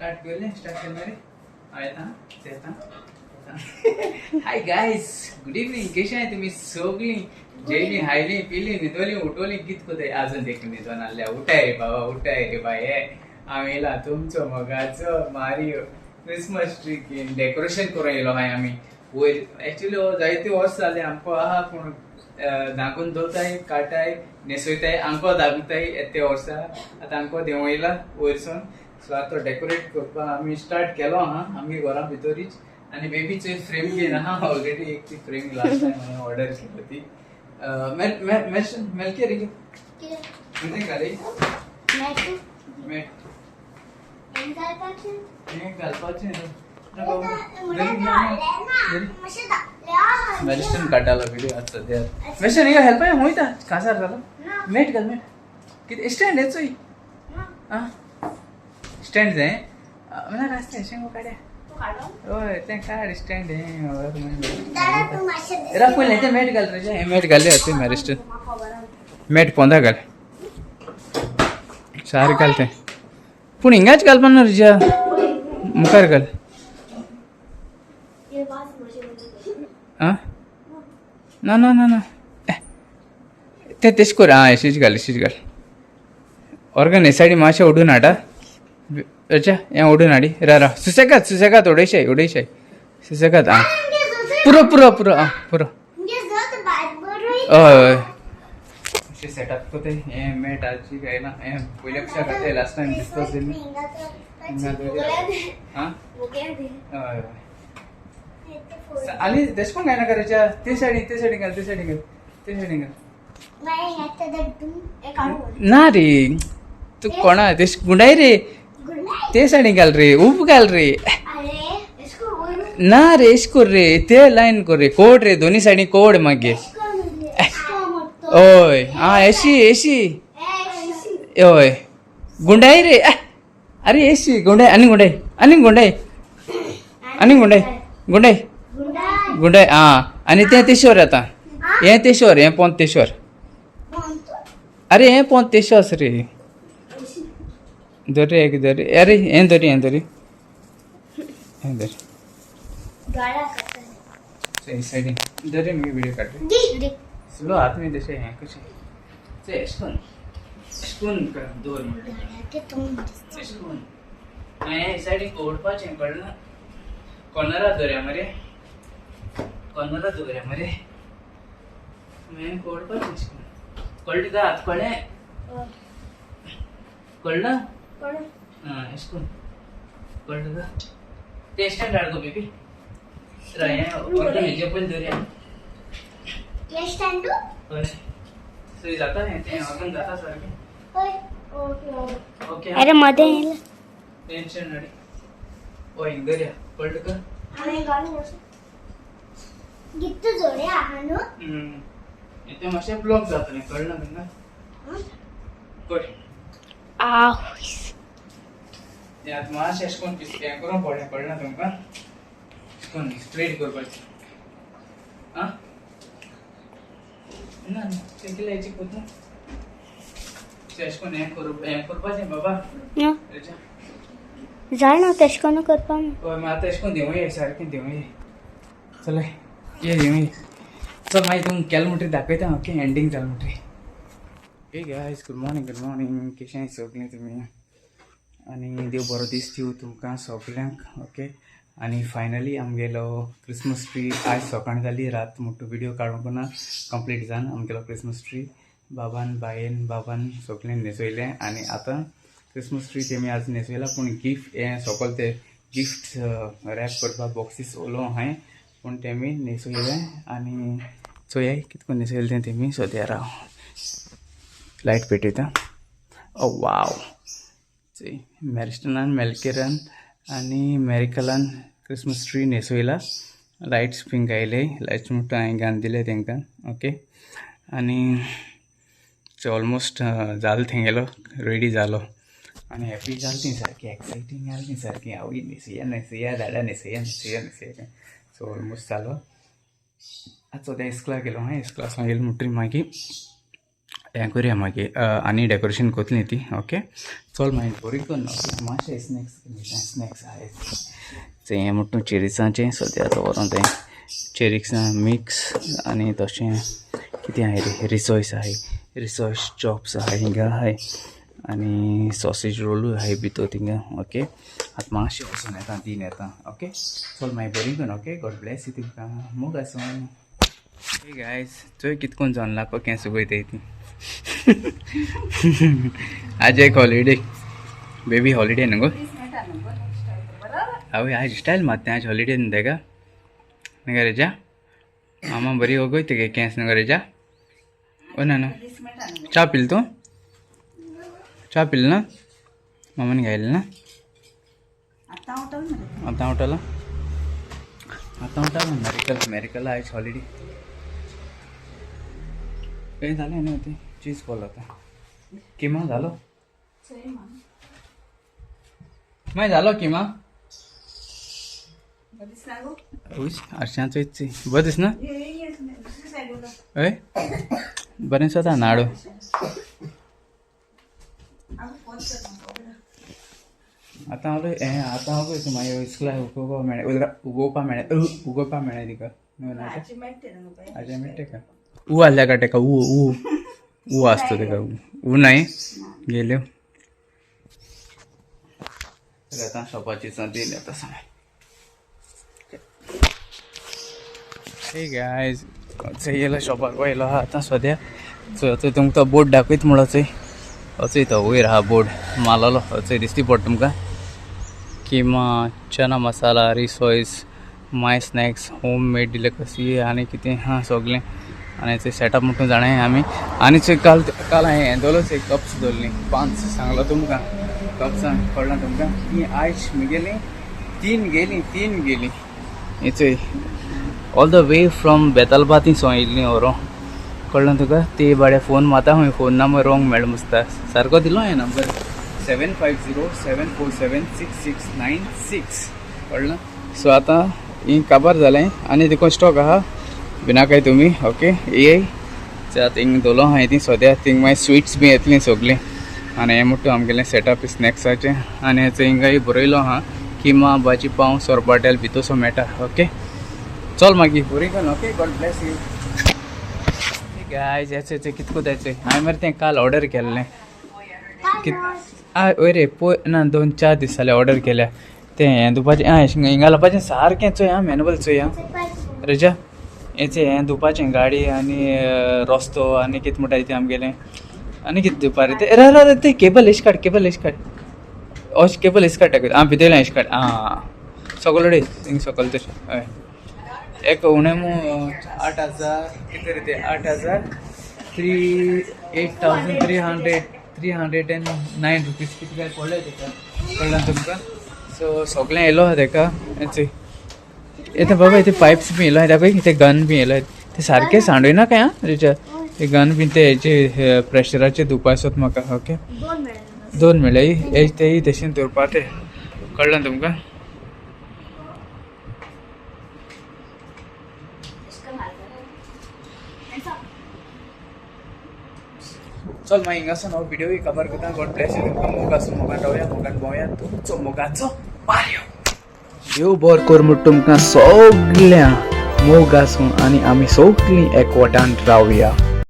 Start केलें, start केलें मरे. हांव येता येता. Hi guys, good evening. कशें आहाय तुमी सगळीं? जेयलीं, हायलीं, पिलीं, न्हिदोलीं, उठोलीं? कित कोताय? आजून देखून न्हिदोन आहल्या. उठाय रे बाबा, उठाय रे बाये. हांव येयला तुमचो मोगाचो मारियो. क्रिसमस ट्री डेकोरेशन करून येयलो हाय आमी वयर. एक्चुली हो जायते वर्स जाले आमकां आहा, पूण दागून दवरताय, काडटाय, न्हेसयताय, आमकां दागताय येते वर्सा. आतां आमकां देंवयला वयरसून. सो आतां डेकोरेट करपाक आमी स्टार्ट केलो आहा आमगे घरा भितरीच. आनी बेबीचे फ्रेम घेवन आहा ऑलरेडी. एक ती फ्रेम लास्ट टायम हांवें ऑर्डर केली ती. मेलके रे, कितें घाली? मेट हें घालपाचें. मेरिस्टन काडटालो व्हिडिओ आज सद्या. मेशन हिंगा हेल्प वयता. कासार जालो. मेट घाल, मेट. कितें स्टँड हें चोय. आं, स्टँड जाय म्हणल्यार आसता अशें गो. काड्या, हय, तें काड स्टँड हें. रा पयलें तें मेट घाल रे. हें मेट घालें तें मॅरिस्टन. मेट पोंदा घाल, सारकें घाल तें. पूण हिंगाच घालपा ना रिजा, मुखार घाल. आं, ना ना ना ना, तें तेश कर. आं, अशीच घाल, अशीच घाल. ऑर्गन हे सायडी मातशें ओडून हाडा. अच्छा, हें ओडून हाडी. रा रा, सुसेगाद सुसेगाद, उडयशाय उडयशाय, सुसेगाद. आं, पुरो पुरो पुरो, आं पुरो. हय हय, अशें सेटअप कोताय. हें मेट आजी गायला. हें पयल्या कशा घातले लास्ट टायम दिसतो. आं, हय हय. आनी तेश कोण घायना करायच्या. ते सायडीन, ते सायडीन घाल, ते सायडीन घाल, ते सायडीन घाल. ना रे, तूं कोणा तेश गुंडाय रे. ते सायडीन घाल रे, उब घाल रे. ना रे, एश कर रे, ते लायन कर रे, कोड रे, दोनी सायडीन कोड मागीर. हय, आं, एशी एशी, हय, गुंडाय रे. अरे, एशी गुंडाय, आनी गुंडाय, आनी गुंडाय, आनी गुंडाय, गुंडाय गुंडाय. आं, आनी तें तेशोर आतां. हें तेशोर, हें पोंत तेशोर. अरे, हें पोंत तेशो आसा रे. धर रे, एक धर. अरे, हें धरी, हें धरी, हें धर. हे सायडीन धरी, मागीर व्हिडिओ काड. स्लो हात मी तशें हें कशें ते एशकोन एशकोन दवर म्हणलें एशकोन. हें सायडीन ओडपाचें, कळना? कॉर्नरा दवरया मरे, कॉर्नरा दवरया मरे. हें ओडपाचें एशकोन. कळ्ळें तुका? हात कळ्ळें? कळ्ळें? आं, एशकोन कळ्ळें तुका? तें स्टँड हाड गो बेबी. हें ऑर्गन हेजे पयलीं दवरया. हय, सो जाता हें, तें ऑर्गन जाता सारकें. ओके. अरे, मध्ये. टेन्शन हाडी. हय, हिंग दवरया. कळ्ळें तुका? गित्तू जोड्या आहा न्हू. तें मातशें ब्लॉक जातलें, कळ्ळें तुमकां? पळय. तें आतां मातशें अशें करून हें करूंक पडलें, कळ्ळें तुमकां? अशें करून स्प्रेड करपाचें. आं, ना ना, तें कितें हेची कोता. अशें करून हें करूं, हें करपाचें बाबा. हेच्या. जाणा, तेश कोन्न करपा. हय, मागीर आतां अशें करून देंवया, सारकें देंवया. चल, ये, देंवया. चल, मागीर तुमकां केलें म्हणटकीर दाखयता. ओके, एंडींग जालें म्हणटकीर. Hey guys, good morning, good morning. कशें सगळीं तुमी? आनी देव बरो दीस दिवं तुमकां सगल्यांक. ओके, आनी फायनली आमगेलो क्रिसमस ट्री आयज सकाळीं जाली. रात मोटो व्हिडिओ काडूंक ना. कंप्लीट जावन आमगेलो क्रिसमस ट्री बाबान, बायेन, बाबान सगळें न्हेसयलें. आनी आतां क्रिसमस ट्री तेमी आज न्हेसयला, पूण गिफ्ट हें सकल ते गिफ्ट रॅप करपाक बॉक्सीस उलो हांवें, पूण तेमी न्हेसयलें. आनी चोयाय कितको न्हेसयलें तें तेमी. सद्या राव, लायट पेटयता. ओ वाव, चोय, मॅरिस्टनान, मेलकेरान आनी मेरिकलान क्रिसमस ट्री न्हेसयला. लायट्स बीन घायले. लायट्स म्हणटा हांवें घालून दिले तांकां. ओके, आनी ऑलमोस्ट जालो तेंगेलो, रेडी जालो आनी हॅपी जाल ती, सारकी एक्सायटींग जाली ती सारकी. आवय, न्हेसुया न्हेसुया दादा, न्हेसुया न्हेसुया न्हेसुया. सो ऑलमोस्ट जालो. आतां सद्या इस्कुलाक गेलो. हांवें इस्कुला सावन येयलो म्हणटकीर मागीर हें करुया मागीर आनी डेकोरेशन कोतली ती. ओके चल मागीर बरी करून मातशें स्नॅक्स स्नॅक्स आहाय हें म्हणटा तूं चेरिसाचें सद्या दवरून तें चेरिक्सां मिक्स आनी तशें कितें आहाय रे रिसोयस आहाय, रिसोयस चॉप्स आहाय हिंगा आहाय आनी सॉसेज रोलूय आहाय भितर थिंगा. ओके आतां मातशें वचून येता दीन येता. ओके चल मागीर बरी करून. ओके गॉड ब्लेस you तुमकां मोग आसूं. हे गायज चोय कितकोन जावन लागो केंस उगयताय ती. आज एक हॉलिडे बेबी हॉलिडे न्हू गो. आवय आज स्टायल मात आज हॉलिडे न्हू तेका न्हू रेजा. मामा बरी वगय तुगे केंस न्हू रेजा. ओ ना ना च्या पिल तूं? च्या पिल ना मामान घायले ना? आतां उठला आतां उठला. मेरिकल मेरिकल आयज हॉलिडे काही झालं न्हू ते चीज बॉल. आतां किमा जालो मागीर जालो किमा आरशांचो इतची बरें दिसना. हय बरें दिसता नाडू. आतां हांव हें आतां हांव पळय मागीर इस्कुलाक उगोवपा मेळ्ळें उगोवपा मेळ्ळें उगोवपा मेळ्ळें तिका न्हू. आजी मेळटा का ऊ आसल्या का तेका ऊ ऊ ऊ आसतो तेका ऊ नाही गेल्यो. आतां शॉपाची दिली आतां समय. हे गायज येयला शॉपार येयलो आहा आतां सद्या. चोय थंय तुमकां तो बोर्ड दाखयत म्हणलो चोय अचय तो वयर आहा बोर्ड मारलेलो अचय दिसती पडटा तुमकां. किमा चना masala रिसोयस my snacks home made delicacy आनी कितें आहा सगळें. आनी थंय सेटअप म्हणून जाणाय आमी. आनी चोय काल काल हांवें हें दवरलो चोय कप्स दवरली 5 सांगलो तुमकां कप्सां कळ्ळां तुमकां. ती आयज म्हगेली 3 गेली 3 गेली. हें चोय all the way from Betalbatim so येयल्ली व्हरो कळ्ळें तुका. ते बाड्या फोन मारता खंय फोन नंबर रोंग मेळ मुसता सारको दिलो हांवें नंबर 7507476696 कळ्ळें. सो आतां ही काबार जालें आनी तिको स्टॉक आहा भिनाकाय तुमी. ओके येय आतां हिंग दवरलो हांवें ती सद्या थिंग मागीर स्विट्स बी येतलीं सगळीं. आनी हें म्हणटा आमगेलें सेटअप स्नॅक्साचें. आनी हिंगाय बरयलो आहा किमा भाजी पाव सोरपाटेल भितर मेळटा. ओके चल मागीर बरी कर. Okay God bless you guys. हेचे कितको जायचे हांवें मरे तें काल ऑर्डर केल्लें हय रे पय ना 2-4 दीस जाले ऑर्डर केल्या तें हें धुवपाचें. आं हिंगा घालपाचें सारकें चोय आं मॅनुअल चोय आं रेजा. हेचें हें धुवपाचें गाडी आनी रस्तो आनी कितें म्हणटा तें आमगेलें आनी कितें धुवपा रे तें. रे रे तें केबल एश काड केबल एश काड अशें केबल एश काड आं भितरल्यान एश काड आं सकल रे थिंग सकल तशें. हय एक उणें मू 8,000 कितें रे तें 8,000 3 8,300 309 रुपीज कितें काय पडलें तेका कळ्ळें तुमकां. सो सगळें येयलो आहा तेका. येता बाबा इथे पायप्स बी येयलो आहा पळय ते गन बी येयलो ते सारकें सांडयना काय आं रिचा. ते गन बी ते हेचे प्रेशराचे धुवपा सोद म्हाका. ओके 2 मेळ्ळे हे तेय तशें दवरपा ते कळ्ळें तुमकां. चल मागीर हिंगासून हो व्हिडिओ काबार करता. गॉड ब्लेस you तुमकां. मोग आसूं मोगान रावया मोगान भोंवया तुमचो मोगाचो पारयो. देव बरो कर म्हूण तुमकां सगळ्यां मोग आसूं आनी आमी सगळीं एकवटान रावया.